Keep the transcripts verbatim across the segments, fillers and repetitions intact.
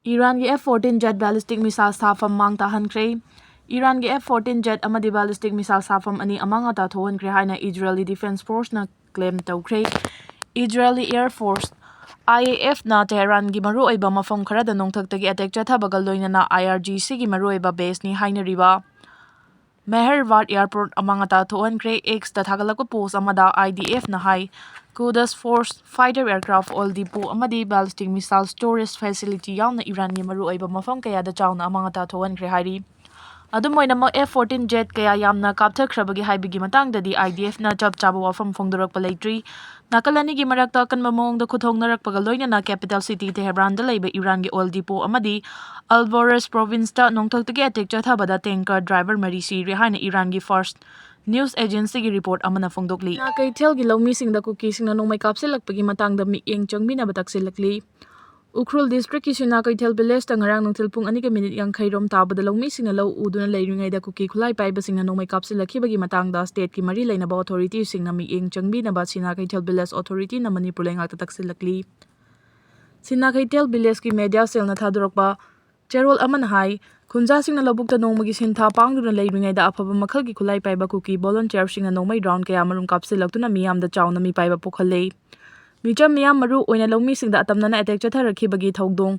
ꯏꯔꯥꯟꯒꯤ F fourteen jet ballistic missile ꯁꯥꯐꯝ ꯃꯥꯡ ꯇꯥꯍꯟꯈ꯭ꯔꯦ꯫ ꯏꯔꯥꯟꯒꯤ F fourteen jet ꯑꯃꯗꯤ ballistic missile ꯁꯥꯐꯝ ꯑꯅꯤ ꯑꯃꯥꯡ ꯑꯇꯥ ꯊꯣꯛꯍꯟꯈ꯭ꯔꯦ ꯍꯥꯏꯅ ꯏꯖꯔꯦꯜꯒꯤ defence force ꯅ claim ꯇꯧꯈ꯭ꯔꯦ꯫ ꯏꯖꯔꯦꯜꯒꯤ Air Force, I A F ꯅ ꯇꯦꯍꯔꯥꯟꯒꯤ ꯃꯔꯨꯑꯣꯏꯕ ꯃꯐꯝ ꯈꯔꯗ ꯅꯣꯡꯊꯛꯇꯒꯤ attack ꯆꯠꯊꯕꯒ ꯂꯣꯏꯅꯅ I R G C ꯒꯤ ꯃꯔꯨꯑꯣꯏꯕ base ꯅꯤ ꯍꯥꯏꯅꯔꯤꯕ ꯃꯦꯍꯔꯕꯥꯗ airport ꯑꯃꯥꯡ ꯑꯇꯥ ꯊꯣꯛꯍꯟꯈ꯭ꯔꯦ꯫ X ꯇ ꯊꯥꯒꯠꯂꯛꯄ post ꯑꯃꯗ I D F ꯅ ꯍꯥꯏ, Quds Force fighter aircraft, oil depot ꯑꯃꯗꯤ ballistic missile storage facility ꯌꯥꯎꯅ ꯏꯔꯥꯟꯒꯤ ꯃꯔꯨꯑꯣꯏꯕ ꯃꯐꯝ ꯀꯌꯥꯗ ꯆꯥꯎꯅ ꯑꯃꯥꯡ ꯑꯇꯥ ꯊꯣꯛꯍꯟꯈ꯭ꯔꯦ ꯍꯥꯏꯔꯤ꯫ ꯑꯗꯨꯝ ꯑꯣꯏꯅꯃꯛ, F fourteen jet ꯀꯌꯥ ꯌꯥꯝꯅ ꯀꯥꯞꯊꯈ꯭ꯔꯕꯒꯦ ꯍꯥꯏꯕꯒꯤ ꯃꯇꯥꯡꯗꯗꯤ I D F ꯅ ꯆꯞ ꯆꯥꯕ ꯋꯥꯐꯝ ꯐꯣꯡꯗꯣꯔꯛꯄ ꯂꯩꯇ꯭ꯔꯤ꯫ ꯅꯥꯀꯜ ꯑꯅꯤꯒꯤ ꯃꯔꯛꯇ ꯑꯀꯟꯕ ꯃꯑꯣꯡꯗ ꯈꯨꯠꯊꯣꯛꯅꯔꯛꯄꯒ ꯂꯣꯏꯅꯅ capital city ꯇꯦꯍꯔꯥꯟꯗ ꯂꯩꯕ ꯏꯔꯥꯟꯒꯤ oil depot ꯑꯃꯗꯤ Alborz province ꯇ ꯅꯣꯡꯊꯛꯇꯒꯤ attack ꯆꯠꯊꯕꯗ tanker driver ꯃꯔꯤ ꯁꯤꯔꯦ ꯍꯥꯏꯅ ꯏꯔꯥꯟꯒꯤ Fars news agency ꯒꯤ report ꯑꯃꯅ ꯐꯣꯡꯗꯣꯛꯂꯤ꯫ ꯁꯤꯅꯥ ꯀꯩꯊꯦꯜꯒꯤ ꯂꯧꯃꯤꯁꯤꯡꯗ ꯀꯨꯀꯤꯁꯤꯡꯅ ꯅꯣꯡꯃꯩ ꯀꯥꯞꯁꯤꯜꯂꯛꯄꯒꯤ ꯃꯇꯥꯡꯗ ꯃꯤꯠꯌꯦꯡ ꯆꯪꯕꯤꯅꯕ ꯇꯛꯁꯤꯜꯂꯛꯂꯤ꯫ ꯎꯈ꯭ꯔꯨꯜ district ꯀꯤ ꯁꯤꯅꯥ ꯀꯩꯊꯦꯜ village ꯇ ꯉꯔꯥꯡ ꯅꯨꯡꯊꯤꯜ ꯄꯨꯡ ꯑꯅꯤꯒ minute ꯌꯥꯡꯈꯩ ꯔꯣꯝ ꯇꯥꯕꯗ ꯂꯧꯃꯤꯁꯤꯡꯅ ꯂꯧ ꯎꯗꯨꯅ ꯂꯩꯔꯤꯉꯩꯗ ꯀꯨꯀꯤ ꯈꯨꯠꯂꯥꯏ ꯄꯥꯏꯕꯁꯤꯡꯅ ꯅꯣꯡꯃꯩ ꯀꯥꯞꯁꯤꯜꯂꯛꯈꯤꯕꯒꯤ ꯃꯇꯥꯡꯗ state ꯀꯤ ꯃꯔꯤ ꯂꯩꯅꯕ authority ꯁꯤꯡꯅ ꯃꯤꯠꯌꯦꯡ ꯆꯪꯕꯤꯅꯕ ꯁꯤꯅꯥ ꯀꯩꯊꯦꯜ village authority ꯅ ꯃꯅꯤꯄꯨꯔ ꯂꯩꯉꯥꯛꯇ ꯇꯛꯁꯤꯜꯂꯛꯂꯤ꯫ ꯁꯤꯅꯥ ꯀꯩꯊꯦꯜ village ꯀꯤ media cell ꯅ ꯊꯥꯗꯣꯔꯛꯄ ꯆꯦꯔꯣꯜ ꯑꯃꯅ ꯍꯥꯏ, ꯈꯨꯟꯖꯥꯁꯤꯡꯅ ꯂꯧꯕꯨꯛꯇ ꯅꯣꯡꯃꯒꯤ ꯁꯤꯟꯊꯥ ꯄꯥꯡꯗꯨꯅ ꯂꯩꯔꯤꯉꯩꯗ ꯑꯐꯕ ꯃꯈꯜꯒꯤ ꯈꯨꯠꯂꯥꯏ ꯄꯥꯏꯕ ꯀꯨꯀꯤ volunteer ꯁꯤꯡꯅ ꯅꯣꯡꯃꯩ round ꯀꯌꯥꯃꯔꯨꯝ ꯀꯥꯞꯁꯤꯜꯂꯛꯇꯨꯅ ꯃꯤꯌꯥꯝꯗ ꯆꯥꯎꯅ ꯃꯤꯄꯥꯏꯕ ꯄꯣꯛꯍꯜꯂꯦ꯫ ꯃꯤꯆꯝ ꯃꯤꯌꯥꯝ, ꯃꯔꯨ ꯑꯣꯏꯅ ꯂꯧꯃꯤꯁꯤꯡꯗ ꯑꯇꯝꯅꯅ attack ꯆꯠꯊꯔꯛꯈꯤꯕꯒꯤ ꯊꯧꯗꯣꯡ,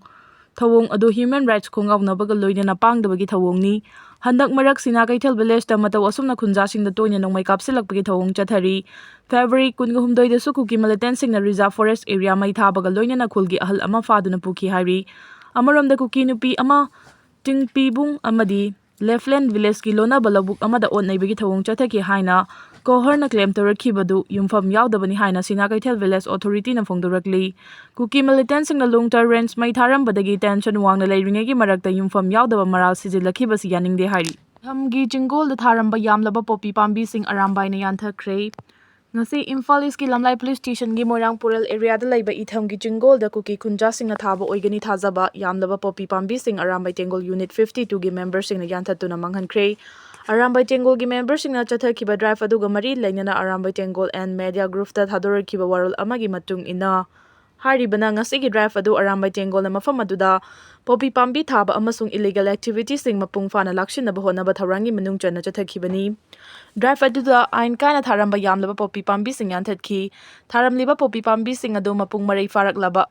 ꯊꯧꯑꯣꯡ ꯑꯗꯨ human rights ꯈꯣꯡꯒꯥꯎꯅꯕꯒ ꯂꯣꯏꯅꯅ ꯄꯥꯡꯗꯕꯒꯤ ꯊꯧꯑꯣꯡꯅꯤ꯫ ꯍꯟꯗꯛ ꯃꯔꯛ ꯁꯤꯅꯥ ꯀꯩꯊꯦꯜ village ꯇ ꯃꯇꯧ ꯑꯁꯨꯝꯅ ꯈꯨꯟꯖꯥꯁꯤꯡꯗ ꯇꯣꯏꯅ ꯅꯣꯡꯃꯩ ꯀꯥꯞꯁꯤꯜꯂꯛꯄꯒꯤ ꯊꯧꯑꯣꯡ ꯆꯠꯊꯔꯤ꯫ February ꯀꯨꯟꯒꯍꯨꯝꯗꯣꯏꯗꯁꯨ ꯀꯨꯀꯤ militant ꯁꯤꯡꯅ reserve forest area ꯃꯩ ꯊꯥꯕꯒ ꯂꯣꯏꯅꯅ ꯈꯨꯜꯒꯤ ꯑꯍꯜ ꯑꯃ ꯐꯥꯗꯨꯅ ꯄꯨꯈꯤ ꯍꯥꯏꯔꯤ꯫ ꯑꯃꯔꯣꯝꯗ ꯀꯨꯀꯤ ꯅꯨꯄꯤ ꯑꯃ ꯇꯤꯡꯄꯤꯕꯨꯡ ꯑꯃꯗꯤ Lefland village ꯀꯤ ꯂꯣꯟꯅꯕ ꯂꯧꯕꯨꯛ ꯑꯃꯗ ꯑꯣꯠ ꯅꯩꯕꯒꯤ ꯊꯧꯑꯣꯡ ꯆꯠꯊꯈꯤ ꯍꯥꯏꯅ ꯀꯣꯍꯔꯅ claim ꯇꯧꯔꯛꯈꯤꯕꯗꯨ ꯌꯨꯝꯐꯝ ꯌꯥꯎꯗꯕꯅꯤ ꯍꯥꯏꯅ ꯁꯤꯅꯥ ꯀꯩꯊꯦꯜ village authority ꯅ ꯐꯣꯡꯗꯣꯔꯛꯂꯤ꯫ ꯀꯨꯀꯤ militant ꯁꯤꯡꯅ ꯂꯨꯡꯇꯔ range ꯃꯩ ꯊꯥꯔꯝꯕꯗꯒꯤ tension ꯋꯥꯡꯅ ꯂꯩꯔꯤꯉꯩꯒꯤ ꯃꯔꯛꯇ ꯌꯨꯝꯐꯝ ꯌꯥꯎꯗꯕ ꯃꯔꯥꯜ ꯁꯤꯖꯤꯜꯂꯛꯈꯤꯕꯁꯤ ꯌꯥꯅꯤꯡꯗꯦ ꯍꯥꯏꯔꯤ꯫ ꯏꯊꯝꯒꯤ ꯆꯤꯡꯒꯣꯜꯗ ꯊꯥꯔꯝꯕ ꯌꯥꯝꯂꯕ poppy ꯄꯥꯝꯕꯤꯁꯤꯡ ꯑꯔꯥꯝꯕꯥꯏꯅ ꯌꯥꯟꯊꯈ꯭ꯔꯦ꯫ ꯉꯁꯤ ꯏꯝꯐꯥꯜ East ꯀꯤ ꯂꯝꯂꯥꯏ police station ꯒꯤ ꯃꯣꯏꯔꯥꯡ ꯄꯨꯔꯦꯜ area ꯗ ꯂꯩꯕ ꯏꯊꯝꯒꯤ ꯆꯤꯡꯒꯣꯜꯗ ꯀꯨꯀꯤ ꯈꯨꯟꯖꯥꯁꯤꯡꯅ ꯊꯥꯕ ꯑꯣꯏꯒꯅꯤ ꯊꯥꯖꯕ ꯌꯥꯝꯂꯕ poppy ꯄꯥꯝꯕꯤꯁꯤꯡ ꯑꯔꯥꯝꯕꯥꯏ ꯇꯦꯡꯒꯣꯜ unit fifty two ꯒꯤ member ꯁꯤꯡꯅ ꯌꯥꯟꯊꯠꯇꯨꯅ ꯃꯥꯡꯍꯟꯈ꯭ꯔꯦ꯫ ꯑꯔꯥꯝꯕꯥꯏ ꯇꯦꯡꯒꯣꯜꯒꯤ member ꯁꯤꯡꯅ ꯆꯠꯊꯈꯤꯕ drive ꯑꯗꯨꯒ ꯃꯔꯤ ꯂꯩꯅꯅ ꯑꯔꯥꯝꯕꯥꯏ ꯇꯦꯡꯒꯣꯜ and media group ꯇ ꯊꯥꯗꯣꯔꯛꯈꯤꯕ ꯋꯥꯔꯣꯜ ꯑꯃꯒꯤ ꯃꯇꯨꯡ ꯏꯟꯅ, ꯍꯥꯏꯔꯤꯕꯅ ꯉꯁꯤꯒꯤ drive ꯑꯗꯨ ꯑꯔꯥꯝꯕꯥꯏ ꯇꯦꯡꯒꯣꯜꯅ ꯃꯐꯝ ꯑꯗꯨꯗ ꯄꯣꯄꯤ ꯄꯥꯝꯕꯤ ꯊꯥꯕ ꯑꯃꯁꯨꯡ illegal activitiesꯁꯤꯡ ꯃꯄꯨꯡ ꯐꯥꯅ ꯂꯥꯛꯁꯤꯟꯅꯕ ꯍꯣꯠꯅꯕ ꯊꯧꯔꯥꯡꯒꯤ ꯃꯅꯨꯡ ꯆꯟꯅ ꯆꯠꯊꯈꯤꯕꯅꯤ꯫ Drive ꯑꯗꯨꯗ ꯑꯥꯏꯟ ꯀꯥꯏꯅ ꯊꯥꯔꯝꯕ ꯌꯥꯝꯂꯕ ꯄꯣꯄꯤ ꯄꯥꯝꯕꯤꯁꯤꯡ ꯌꯥꯟꯊꯠꯈꯤ꯫ ꯊꯥꯔꯝꯂꯤꯕ ꯄꯣꯄꯤ ꯄꯥꯝꯕꯤꯁꯤꯡ ꯑꯗꯨ ꯃꯄꯨꯡ ꯃꯔꯩ ꯐꯥꯔꯛꯂꯕ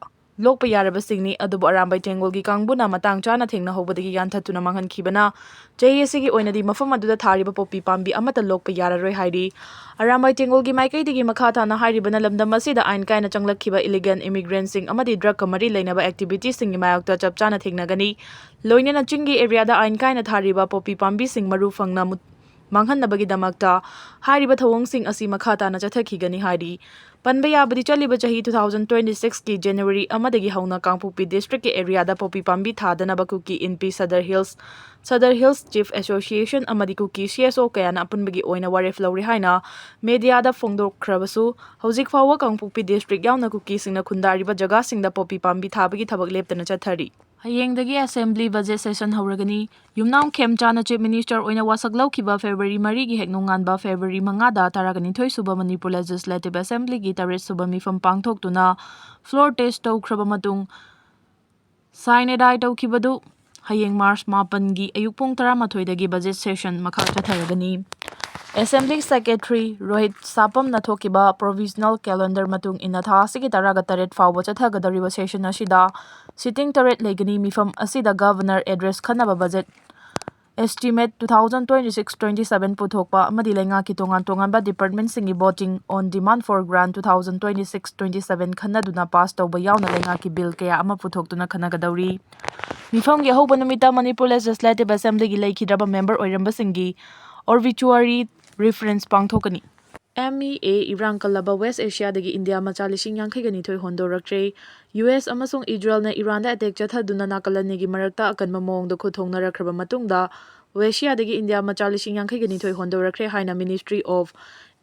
ꯂꯣꯛꯄ ꯌꯥꯔꯕꯁꯤꯡꯅꯤ, ꯑꯗꯨꯕꯨ ꯑꯔꯥꯝꯕꯥꯏ ꯇꯦꯡꯒꯣꯜꯒꯤ ꯀꯥꯡꯕꯨꯅ ꯃꯇꯥꯡ ꯆꯥꯅ ꯊꯦꯡꯅꯍꯧꯕꯗꯒꯤ ꯌꯥꯟꯊꯠꯇꯨꯅ ꯃꯥꯡꯍꯟꯈꯤꯕꯅ ꯆꯍꯤ ꯑꯁꯤꯒꯤ ꯑꯣꯏꯅꯗꯤ ꯃꯐꯝ ꯑꯗꯨꯗ ꯊꯥꯔꯤꯕ ꯄꯣꯄꯤ ꯄꯥꯝꯕꯤ ꯑꯃꯠꯇ ꯂꯣꯛꯄ ꯌꯥꯔꯔꯣꯏ ꯍꯥꯏꯔꯤ꯫ ꯑꯔꯥꯝꯕꯥꯏ ꯇꯦꯡꯒꯣꯜꯒꯤ ꯃꯥꯏꯀꯩꯗꯒꯤ ꯃꯈꯥ ꯇꯥꯅ ꯍꯥꯏꯔꯤꯕꯅ ꯂꯝꯗꯝ ꯑꯁꯤꯗ ꯑꯥꯏꯟ ꯀꯥꯏꯅ ꯆꯪꯂꯛꯈꯤꯕ illegal immigrantꯁꯤꯡ ꯑꯃꯗꯤ drugꯀ ꯃꯔꯤ ꯂꯩꯅꯕ activitiesꯁꯤꯡꯒꯤ ꯃꯥꯌꯣꯛꯇ ꯆꯞ ꯆꯥꯅ ꯊꯦꯡꯅꯒꯅꯤ꯫ ꯂꯣꯏꯅꯅ ꯆꯤꯡꯒꯤ areaꯗ ꯑꯥꯏꯟ ꯀꯥꯏꯅ ꯊꯥꯔꯤꯕ ꯄꯣꯄꯤ ꯄꯥꯝꯕꯤꯁꯤꯡ ꯃꯔꯨ ꯐꯪꯅ ꯃꯨꯠ-, ꯃꯥꯡꯍꯟꯅꯕꯒꯤꯗꯃꯛꯇ ꯍꯥꯏꯔꯤꯕ ꯊꯧꯑꯣꯡꯁꯤꯡ ꯑꯁꯤ ꯃꯈꯥ ꯇꯥꯅ ꯆꯠꯊꯈꯤꯒꯅꯤ ꯍꯥꯏꯔꯤ꯫ ꯄꯟꯕ ꯌꯥꯕꯗꯤ, ꯆꯠꯂꯤꯕ ꯆꯍꯤ two thousand twenty sixꯀꯤ January ꯑꯃꯗꯒꯤ ꯍꯧꯅ ꯀꯥꯡꯄꯣꯛꯄꯤ districtꯀꯤ areaꯗ ꯄꯣꯄꯤ ꯄꯥꯝꯕꯤ ꯊꯥꯗꯅꯕ ꯀꯨꯀꯤ ꯏꯟꯄꯤ Sadar Hills, Sadar Hills Chief Association ꯑꯃꯗꯤ ꯀꯨꯀꯤ C S O ꯀꯌꯥꯅ ꯑꯄꯨꯟꯕꯒꯤ ꯑꯣꯏꯅ ꯋꯥꯔꯦꯞ ꯂꯧꯔꯦ ꯍꯥꯏꯅ mediaꯗ ꯐꯣꯡꯗꯣꯛꯈ꯭ꯔꯕꯁꯨ, ꯍꯧꯖꯤꯛ ꯐꯥꯎꯕ ꯀꯥꯡꯄꯣꯛꯄꯤ district ꯌꯥꯎꯅ ꯀꯨꯀꯤꯁꯤꯡꯅ ꯈꯨꯟꯗꯥꯔꯤꯕ ꯖꯒꯥꯁꯤꯡꯗ ꯄꯣꯄꯤ ꯄꯥꯝꯕꯤ ꯊꯥꯕꯒꯤ ꯊꯕꯛ ꯂꯦꯞꯇꯅ ꯆꯠꯊꯔꯤ꯫ ꯍꯌꯦꯡꯗꯒꯤ Assembly budget session ꯍꯧꯔꯒꯅꯤ꯫ ꯌꯨꯝꯅꯥꯝ ꯈꯦꯝꯆꯥꯅ Chief Minister ꯑꯣꯏꯅ ꯋꯥꯁꯛ ꯂꯧꯈꯤꯕ February ꯃꯔꯤꯒꯤ ꯍꯦꯛ ꯅꯣꯡꯉꯥꯟꯕ February ꯃꯉꯥꯗ ꯇꯔꯥꯒ ꯅꯤꯊꯣꯏ ꯁꯨꯕ Manipur Legislative Assemblyꯒꯤ ꯇꯔꯦꯠ ꯁꯨꯕ ꯃꯤꯐꯝ ꯄꯥꯡꯊꯣꯛꯇꯨꯅ floor test ꯇꯧꯈ꯭ꯔꯕ ꯃꯇꯨꯡ, sine die ꯇꯧꯈꯤꯕꯗꯨ ꯍꯌꯦꯡ March ꯃꯥꯄꯟꯒꯤ ꯑꯌꯨꯛ ꯄꯨꯡ ꯇꯔꯥꯃꯥꯊꯣꯏꯗꯒꯤ budget session ꯃꯈꯥ ꯆꯠꯊꯔꯒꯅꯤ꯫ Assembly Secretary ꯔꯣꯍꯤꯠ ꯁꯥꯄꯝꯅ ꯊꯣꯛꯈꯤꯕ provisional calendar ꯃꯇꯨꯡ ꯏꯟꯅ ꯊꯥ ꯑꯁꯤꯒꯤ ꯇꯔꯥꯒ ꯇꯔꯦꯠ ꯐꯥꯎꯕ ꯆꯠꯊꯒꯗꯧꯔꯤꯕ session ꯑꯁꯤꯗ sitting ꯇꯔꯦꯠ ꯂꯩꯒꯅꯤ꯫ ꯃꯤꯐꯝ ꯑꯁꯤꯗ Governor address, ꯈꯟꯅꯕ budget estimate two thousand twenty six twenty seven ꯄꯨꯊꯣꯛꯄ ꯑꯃꯗꯤ ꯂꯩꯉꯥꯛꯀꯤ ꯇꯣꯉꯥꯟ ꯇꯣꯉꯥꯟꯕ departmentꯁꯤꯡꯒꯤ voting on demand for grant two thousand twenty six twenty seven ꯈꯟꯅꯗꯨꯅ pass ꯇꯧꯕ ꯌꯥꯎꯅ ꯂꯩꯉꯥꯛꯀꯤ bill ꯀꯌꯥ ꯑꯃ ꯄꯨꯊꯣꯛꯇꯨꯅ ꯈꯟꯅꯒꯗꯧꯔꯤ꯫ ꯃꯤꯐꯝꯒꯤ ꯑꯍꯧꯕ ꯅꯨꯃꯤꯠꯇ Manipur Legislative Assemblyꯒꯤ ꯂꯩꯈꯤꯗ꯭ꯔꯕ member ꯑꯣꯏꯔꯝꯕꯁꯤꯡꯒꯤ obituary reference ꯄꯥꯡꯊꯣꯛꯀꯅꯤ꯫ M E A ꯏꯔꯥꯡ ꯀꯜꯂꯕ West Asiaꯗꯒꯤ ꯏꯟꯗꯤꯌꯥ ꯃꯆꯥ ꯂꯤꯁꯤꯡ ꯌꯥꯡꯈꯩꯒ ꯅꯤꯊꯣꯏ ꯍꯣꯟꯗꯣꯔꯛꯈ꯭ꯔꯦ꯫ U S ꯑꯃꯁꯨꯡ ꯏꯖꯔꯦꯜꯅ ꯏꯔꯥꯟꯗ attack ꯆꯠꯊꯗꯨꯅ ꯅꯥꯀꯜ ꯑꯅꯤꯒꯤ ꯃꯔꯛꯇ ꯑꯀꯟꯕ ꯃꯑꯣꯡꯗ ꯈꯨꯠ ꯊꯣꯡꯅꯔꯛꯈ꯭ꯔꯕ ꯃꯇꯨꯡꯗ, ꯋꯦꯁꯤꯌꯥꯗꯒꯤ ꯏꯟꯗꯤꯌꯥ ꯃꯆꯥ ꯂꯤꯁꯤꯡ ꯌꯥꯡꯈꯩꯒ ꯅꯤꯊꯣꯏ ꯍꯣꯟꯗꯣꯔꯛꯈ꯭ꯔꯦ ꯍꯥꯏꯅ Ministry of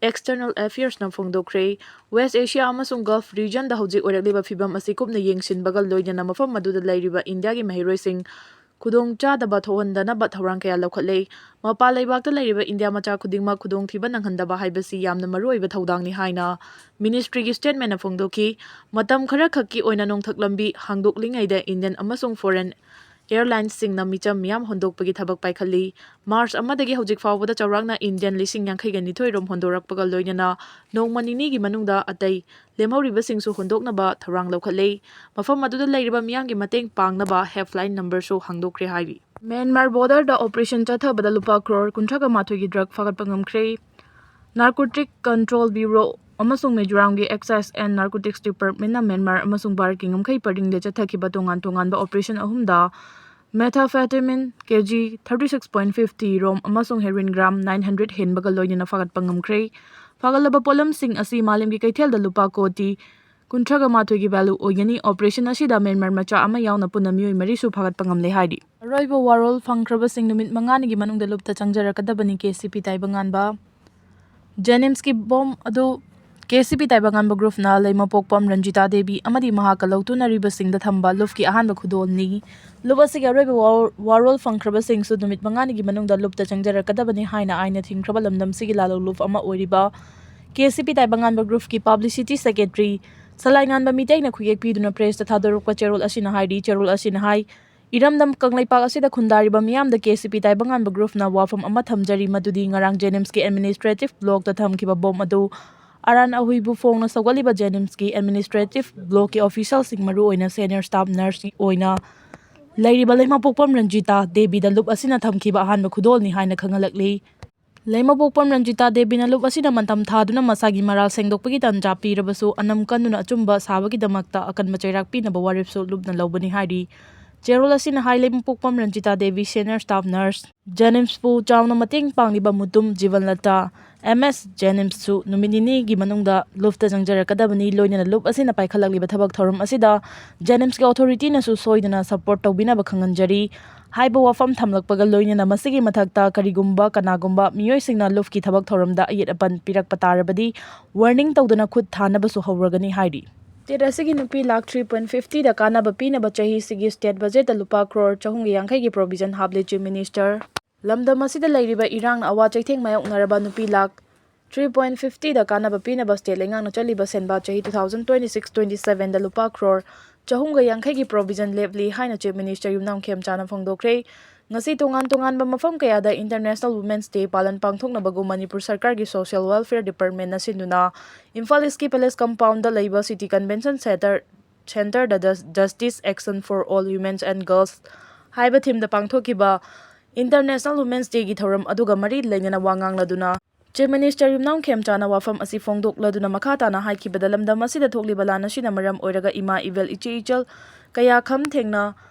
External Affairsꯅ ꯐꯣꯡꯗꯣꯛꯈ꯭ꯔꯦ꯫ West Asia ꯑꯃꯁꯨꯡ Gulf regionꯗ ꯍꯧꯖꯤꯛ ꯑꯣꯏꯔꯛꯂꯤꯕ ꯐꯤꯚꯝ ꯑꯁꯤ ꯀꯨꯞꯅ ꯌꯦꯡꯁꯤꯟꯕꯒ ꯂꯣꯏꯅꯅ ꯃꯐꯝ ꯑꯗꯨꯗ ꯂꯩꯔꯤꯕ ꯏꯟꯗꯤꯌꯥꯒꯤ ꯃꯍꯩꯔꯣꯏꯁꯤꯡ ꯈꯨꯗꯣꯡ ꯆꯥꯗꯕ ꯊꯣꯛꯍꯟꯗꯅꯕ ꯊꯧꯔꯥꯡ ꯀꯌꯥ ꯂꯧꯈꯠꯂꯦ꯫ ꯃꯄꯥꯟ ꯂꯩꯕꯥꯛꯇ ꯂꯩꯔꯤꯕ ꯏꯟꯗꯤꯌꯥ ꯃꯆꯥ ꯈꯨꯗꯤꯡꯃꯛ ꯈꯨꯗꯣꯡꯊꯤꯕ ꯅꯪꯍꯟꯗꯕ ꯍꯥꯏꯕꯁꯤ ꯌꯥꯝꯅ ꯃꯔꯨꯑꯣꯏꯕ ꯊꯧꯗꯥꯡꯅꯤ ꯍꯥꯏꯅ ꯃꯤꯅꯤꯁꯇ꯭ꯔꯤꯒꯤ ꯁ꯭ꯇꯦꯠꯃꯦꯟꯅ ꯐꯣꯡꯗꯣꯛꯈꯤ꯫ ꯃꯇꯝ ꯈꯔꯈꯛꯀꯤ ꯑꯣꯏꯅ ꯅꯣꯡꯊꯛ ꯂꯝꯕꯤ ꯍꯥꯡꯗꯣꯛꯂꯤꯉꯩꯗ ꯏꯟꯗꯤꯌꯟ ꯑꯃꯁꯨꯡ ꯐꯣꯔꯦꯟ ꯑꯦꯌꯔꯂꯥꯏꯟꯁꯁꯤꯡꯅ ꯃꯤꯆꯝ ꯃꯤꯌꯥꯝ ꯍꯣꯟꯗꯣꯛꯄꯒꯤ ꯊꯕꯛ ꯄꯥꯏꯈꯠꯂꯤ꯫ ꯃꯥꯔꯆ ꯑꯃꯗꯒꯤ ꯍꯧꯖꯤꯛ ꯐꯥꯎꯕꯗ ꯆꯥꯎꯔꯥꯛꯅ ꯏꯟꯗꯤꯌꯟ ꯂꯤꯁꯤꯡ ꯌꯥꯡꯈꯩꯒ ꯅꯤꯊꯣꯏ ꯔꯣꯝ ꯍꯣꯟꯗꯣꯔꯛꯄꯒ ꯂꯣꯏꯅꯅ ꯅꯣꯡꯃ ꯅꯤꯅꯤꯒꯤ ꯃꯅꯨꯡꯗ ꯑꯇꯩ ꯂꯦꯝꯍꯧꯔꯤꯕꯁꯤꯡꯁꯨ ꯍꯣꯟꯗꯣꯛꯅꯕ ꯊꯧꯔꯥꯡ ꯂꯧꯈꯠꯂꯦ꯫ ꯃꯐꯝ ꯑꯗꯨꯗ ꯂꯩꯔꯤꯕ ꯃꯤꯌꯥꯝꯒꯤ ꯃꯇꯦꯡ ꯄꯥꯡꯅꯕ ꯍꯦꯜꯞꯂꯥꯏꯟ ꯅꯝꯕꯔꯁꯨ ꯍꯥꯡꯗꯣꯛꯈ꯭ꯔꯦ ꯍꯥꯏꯔꯤ꯫ ꯃ꯭ꯌꯥꯟꯃꯥꯔ ꯕꯣꯔꯗꯔꯗ ꯑꯣꯄꯔꯦꯁꯟ ꯆꯠꯊꯕꯗ ꯂꯨꯄꯥ ꯀ꯭ꯔꯣꯔ ꯀꯨꯟꯊ꯭ꯔꯥꯒ ꯃꯥꯊꯣꯏꯒꯤ ꯗ꯭ꯔꯒ ꯐꯥꯒꯠꯄ ꯉꯝꯈ꯭ꯔꯦ꯫ ꯅꯥꯔꯀꯣꯇꯤꯛ ꯀꯟꯇ꯭ꯔꯣꯜ ꯕ꯭ꯌꯨꯔꯣ ꯑꯃꯁꯨꯡ ꯃꯤꯖꯣꯔꯥꯝꯒꯤ ꯑꯦꯛꯁꯥꯏꯖ ꯑꯦꯟ ꯅꯥꯔꯀꯣꯇꯤꯛꯁ ꯗꯤꯄꯥꯔꯠꯃꯦꯟꯅ ꯃ꯭ꯌꯥꯟꯃꯥꯔ ꯑꯃꯁꯨꯡ ꯚꯥꯔꯠꯀꯤ ꯉꯝꯈꯩ ꯄꯔꯤꯡꯗ ꯆꯠꯊꯈꯤꯕ ꯇꯣꯉꯥꯟ ꯇꯣꯉꯥꯟꯕ ꯑꯣꯄꯔꯦꯁꯟ ꯑꯍꯨꯝꯗ methamphetamine K G thirty six point fifty ꯔꯣꯝ ꯑꯃꯁꯨꯡ ꯍꯦꯔꯣꯏꯟ ꯒ꯭ꯔꯥꯝ ꯅꯥꯏꯟ ꯍꯟꯗ꯭ꯔꯦꯗ ꯍꯦꯟꯕꯒ ꯂꯣꯏꯅꯅ ꯐꯥꯒꯠꯄ ꯉꯝꯈ꯭ꯔꯦ꯫ ꯐꯥꯒꯠꯂꯕ ꯄꯣꯠꯂꯝꯁꯤꯡ ꯑꯁꯤ ꯃꯥꯂꯦꯝꯒꯤ ꯀꯩꯊꯦꯜꯗ ꯂꯨꯄꯥ ꯀꯣꯇꯤ ꯀꯨꯟꯊ꯭ꯔꯥꯒ ꯃꯥꯊꯣꯏꯒꯤ ꯚꯦꯂꯨ ꯑꯣꯏꯒꯅꯤ꯫ ꯑꯣꯄꯔꯦꯁꯟ ꯑꯁꯤꯗ ꯃ꯭ꯌꯥꯟꯃꯥꯔ ꯃꯆꯥ ꯑꯃ ꯌꯥꯎꯅ ꯄꯨꯟꯅ ꯃꯤꯑꯣꯏ ꯃꯔꯤꯁꯨ ꯐꯥꯒꯠꯄ ꯉꯝꯂꯦ ꯍꯥꯏꯔꯤ꯫ ꯑꯔꯣꯏꯕ ꯋꯥꯔꯣꯜ ꯐꯪꯈ꯭ꯔꯕꯁꯤꯡ ꯅꯨꯃꯤꯠ ꯃꯉꯥꯅꯤꯒꯤ ꯃꯅꯨꯡꯗ ꯂꯨꯞꯇ ꯆꯪꯖꯔꯛꯀꯗꯕꯅꯤ꯫ ꯀꯦ ꯁꯤ ꯄꯤ ꯇꯥꯏꯕꯪꯉꯥꯟꯕ꯫ ꯖꯦꯅꯤꯝꯁꯀꯤ ꯕꯣꯝ ꯑꯗꯨ ꯀꯦ ꯁꯤ ꯄꯤ ꯇꯥꯏꯕꯪꯉꯥꯟꯕ ꯒ꯭ꯔꯨꯞꯅ ꯂꯩꯃꯄꯣꯛꯄꯝ ꯔꯟꯖꯤꯇꯥ ꯗꯦꯕꯤ ꯑꯃꯗꯤ ꯃꯍꯥꯛꯀ ꯂꯧꯇꯨꯅꯔꯤꯕꯁꯤꯡꯗ ꯊꯝꯕ ꯂꯨꯞꯀꯤ ꯑꯍꯥꯟꯕ ꯈꯨꯗꯣꯜꯅꯤ꯫ ꯂꯨꯞ ꯑꯁꯤꯒꯤ ꯑꯔꯣꯏꯕ ꯋꯥꯔꯣꯜ, ꯋꯥꯔꯣꯜ ꯐꯪꯈ꯭ꯔꯕꯁꯤꯡꯁꯨ ꯅꯨꯃꯤꯠ ꯃꯉꯥꯅꯤꯒꯤ ꯃꯅꯨꯡꯗ ꯂꯨꯞꯇ ꯆꯪꯖꯔꯛꯀꯗꯕꯅꯤ ꯍꯥꯏꯅ ꯑꯥꯏꯟꯅ ꯊꯤꯡꯈ꯭ꯔꯕ ꯂꯝꯗꯝꯁꯤꯒꯤ ꯂꯥꯂꯣꯡ ꯂꯨꯞ ꯑꯃ ꯑꯣꯏꯔꯤꯕ ꯀꯦ ꯁꯤ ꯄꯤ ꯇꯥꯏꯕꯪꯉꯥꯟꯕ ꯒ꯭ꯔꯨꯞꯀꯤ ꯄꯕ꯭ꯂꯤꯁꯤꯇꯤ ꯁꯦꯀ꯭ꯔꯦꯇꯔꯤ ꯁꯂꯥꯏꯉꯥꯟꯕ ꯃꯤꯇꯩꯅ ꯈꯨꯌꯦꯛ ꯄꯤꯗꯨꯅ ꯄ꯭ꯔꯦꯁꯇ ꯊꯥꯗꯣꯔꯛꯄ ꯆꯦꯔꯣꯜ ꯑꯁꯤꯅ ꯍꯥꯏꯔꯤ, ꯆꯦꯔꯣꯜ ꯑꯁꯤꯅ ꯍꯥꯏ, ꯏꯔꯝꯗꯝ ꯀꯪꯂꯩꯄꯥꯛ ꯑꯁꯤꯗ ꯈꯨꯟꯗꯥꯔꯤꯕ ꯃꯤꯌꯥꯝꯗ ꯀꯦ ꯁꯤ ꯄꯤ ꯇꯥꯏꯕꯪꯉꯥꯟꯕ ꯒ꯭ꯔꯨꯞꯅ ꯋꯥꯐꯝ ꯑꯃ ꯊꯝꯖꯔꯤ, ꯃꯗꯨꯗꯤ ꯉꯔꯥꯡ ꯖꯦꯅꯤꯝꯁꯀꯤ ꯑꯦꯗꯃꯤꯅꯤꯁꯇ꯭ꯔꯦꯇꯤꯚ ꯕ꯭ꯂꯣꯛꯇ ꯊꯝꯈꯤꯕ ꯕꯣꯝ ꯑꯗꯨ ꯑꯔꯥꯟ ꯑꯍꯨꯏꯕꯨ ꯐꯣꯡꯅ ꯁꯧꯒꯠꯂꯤꯕ ꯖꯦꯅꯤꯝꯁꯀꯤ ꯑꯦꯗꯃꯤꯅꯤꯁꯇ꯭ꯔꯦꯇꯤꯚ ꯕ꯭ꯂꯣꯛꯀꯤ ꯑꯣꯐꯤꯁꯤꯌꯦꯜꯁꯤꯡ, ꯃꯔꯨꯑꯣꯏꯅ ꯁꯦꯅꯤꯌꯔ ꯁ꯭ꯇꯥꯐ ꯅꯔꯁꯀꯤ ꯑꯣꯏꯅ ꯂꯩꯔꯤꯕ ꯂꯩꯃꯄꯣꯛꯄꯝ ꯔꯟꯖꯤꯇꯥ ꯗꯦꯕꯤꯗ ꯂꯨꯞ ꯑꯁꯤꯅ ꯊꯝꯈꯤꯕ ꯑꯍꯥꯟꯕ ꯈꯨꯗꯣꯜꯅꯤ ꯍꯥꯏꯅ ꯈꯪꯍꯜꯂꯛꯂꯤ꯫ ꯂꯩꯃꯄꯣꯛꯄꯝ ꯔꯟꯖꯤꯇꯥ ꯗꯦꯕꯤꯅ ꯂꯨꯞ ꯑꯁꯤꯗ ꯃꯇꯝ ꯊꯥꯗꯨꯅ ꯃꯁꯥꯒꯤ ꯃꯔꯥꯜ ꯁꯦꯡꯗꯣꯛꯄꯒꯤ ꯇꯥꯟꯖꯥ ꯄꯤꯔꯕꯁꯨ, ꯑꯅꯝ ꯀꯟꯗꯨꯅ ꯑꯆꯨꯝꯕ ꯁꯥꯕꯒꯤꯗꯃꯛꯇ ꯑꯀꯟꯕ ꯆꯩꯔꯥꯛ ꯄꯤꯅꯕ ꯋꯥꯔꯦꯞꯁꯨ ꯂꯨꯞꯅ ꯂꯧꯕꯅꯤ ꯍꯥꯏꯔꯤ꯫ ꯆꯦꯔꯣꯜ ꯑꯁꯤꯅ ꯍꯥꯏ, Leimapokpam Ranjita Devi, senior staff nurse, ꯖꯦꯅꯤꯝꯁꯄꯨ ꯆꯥꯎꯅ ꯃꯇꯦꯡ ꯄꯥꯡꯂꯤꯕ ꯃꯨꯇꯨꯝ ꯖꯤꯕꯟꯂꯇꯥ, ꯑꯦꯝ ꯑꯦꯁ ꯖꯦꯅꯤꯝꯁꯁꯨ ꯅꯨꯃꯤꯠ ꯅꯤꯅꯤꯒꯤ ꯃꯅꯨꯡꯗ ꯂꯨꯞꯇ ꯆꯪꯖꯔꯛꯀꯗꯕꯅꯤ, ꯂꯣꯏꯅꯅ ꯂꯨꯞ ꯑꯁꯤꯅ ꯄꯥꯏꯈꯠꯂꯛꯂꯤꯕ ꯊꯕꯛ ꯊꯧꯔꯝ ꯑꯁꯤꯗ ꯖꯦꯅꯤꯝꯁꯀꯤ ꯑꯣꯊꯣꯔꯤꯇꯤꯅꯁꯨ ꯁꯣꯏꯗꯅ ꯁꯄꯣꯔꯠ ꯇꯧꯕꯤꯅꯕ ꯈꯪꯍꯟꯖꯔꯤ꯫ ꯍꯥꯏꯕ ꯋꯥꯐꯝ ꯊꯝꯂꯛꯄꯒ ꯂꯣꯏꯅꯅ ꯃꯁꯤꯒꯤ ꯃꯊꯛꯇ ꯀꯔꯤꯒꯨꯝꯕ ꯀꯅꯥꯒꯨꯝꯕ ꯃꯤꯑꯣꯏꯁꯤꯡꯅ ꯂꯨꯞꯀꯤ ꯊꯕꯛ ꯊꯧꯔꯝꯗ ꯑꯌꯦꯠ ꯑꯄꯟ ꯄꯤꯔꯛꯄ ꯇꯥꯔꯕꯗꯤ ꯋꯥꯔꯅꯤꯡ ꯇꯧꯗꯨꯅ ꯈꯨꯠ ꯊꯥꯅꯕꯁꯨ ꯍꯧꯔꯒꯅꯤ ꯍꯥꯏꯔꯤ꯫ ꯁ꯭ꯇꯦꯠ ꯑꯁꯤꯒꯤ ꯅꯨꯄꯤ ꯂꯥꯈ ꯊ꯭ꯔꯤ ꯄꯣꯏꯟ ꯐꯤꯐꯇꯤꯗ ꯀꯥꯟꯅꯕ ꯄꯤꯅꯕ ꯆꯍꯤꯁꯤꯒꯤ ꯁ꯭ꯇꯦꯠ ꯕꯖꯦꯠꯇ ꯂꯨꯄꯥ ꯀ꯭ꯔꯣꯔ ꯆꯍꯨꯝꯒ ꯌꯥꯡꯈꯩꯒꯤ ꯄ꯭ꯔꯣꯚꯤꯖꯟ ꯍꯥꯞꯂꯦ ꯆꯤꯐ ꯃꯤꯅꯤꯁꯇꯔ꯫ ꯂꯝꯗꯝ ꯑꯁꯤꯗ ꯂꯩꯔꯤꯕ ꯏꯔꯥꯡꯅ ꯑꯋꯥ ꯆꯩꯊꯦꯡ ꯃꯥꯌꯣꯛꯅꯔꯕ ꯅꯨꯄꯤ ꯂꯥꯈ ꯊ꯭ꯔꯤ ꯄꯣꯏꯟ ꯐꯤꯐꯇꯤꯗ ꯀꯥꯟꯅꯕ ꯄꯤꯅꯕ ꯁ꯭ꯇꯦꯠ ꯂꯩꯉꯥꯛꯅ ꯆꯠꯂꯤꯕ ꯁꯦꯟꯕꯥ ꯆꯍꯤ two thousand twenty six twenty ꯁꯚꯦꯟꯗ ꯂꯨꯄꯥ ꯀ꯭ꯔꯣꯔ ꯆꯍꯨꯝꯒ ꯌꯥꯡꯈꯩꯒꯤ ꯄ꯭ꯔꯣꯚꯤꯖꯟ ꯂꯦꯞꯂꯤ ꯍꯥꯏꯅ ꯆꯤꯐ ꯃꯤꯅꯤꯁꯇꯔ ꯌꯨꯝꯅꯥꯝ ꯈꯦꯝꯆꯥꯅ ꯐꯣꯡꯗꯣꯛꯈ꯭ꯔꯦ꯫ ꯉꯁꯤ ꯇꯣꯉꯥꯟ ꯇꯣꯉꯥꯟꯕ ꯃꯐꯝ ꯀꯌꯥꯗ ꯏꯟꯇꯔꯅꯦꯁꯅꯦꯜ ꯋꯨꯃꯦꯟꯁ ꯗꯦ ꯄꯥꯂꯟ ꯄꯥꯡꯊꯣꯛꯅꯕꯒꯨꯝ ꯃꯅꯤꯄꯨꯔ ꯁꯔꯀꯥꯔꯒꯤ ꯁꯣꯁꯤꯌꯦꯜ ꯋꯦꯜꯐꯤꯌꯔ ꯗꯤꯄꯥꯔꯠꯃꯦꯟꯅ ꯁꯤꯟꯗꯨꯅ ꯏꯝꯐꯥꯜ ꯏꯁꯀꯤ ꯄꯦꯂꯦꯁ ꯀꯝꯄꯥꯎꯟꯗ ꯂꯩꯕ ꯁꯤꯇꯤ ꯀꯟꯚꯦꯟꯁꯟ ꯁꯦꯟꯇꯔ, ꯁꯦꯟꯇꯔꯗ just-, Justice Action for All Women and Girls ꯍꯥꯏꯕ ꯊꯤꯝꯗ ꯄꯥꯡꯊꯣꯛꯈꯤꯕ ꯏꯟꯇꯔꯅꯦꯁꯅꯦꯜ ꯋꯨꯃꯦꯟꯁ ꯗꯦꯒꯤ ꯊꯧꯔꯝ ꯑꯗꯨꯒ ꯃꯔꯤ ꯂꯩꯅꯅ ꯋꯥ ꯉꯥꯡꯂꯗꯨꯅ ꯆꯤꯐ ꯃꯤꯅꯤꯁꯇꯔ ꯌꯨꯝꯅꯥꯝ ꯈꯦꯝꯆꯥꯅ ꯋꯥꯐꯝ ꯑꯁꯤ ꯐꯣꯡꯗꯣꯛꯂꯗꯨꯅ ꯃꯈꯥ ꯇꯥꯅ ꯍꯥꯏꯈꯤꯕꯗ, ꯂꯝꯗꯝ ꯑꯁꯤꯗ ꯊꯣꯛꯂꯤꯕ ꯂꯥꯟ ꯑꯁꯤꯅ ꯃꯔꯝ ꯑꯣꯏꯔꯒ ꯏꯃꯥ ꯏꯕꯦꯜ, ꯏꯆꯦ ꯏꯆꯜ ꯀꯌꯥ ꯈꯝ ꯊꯦꯡꯅ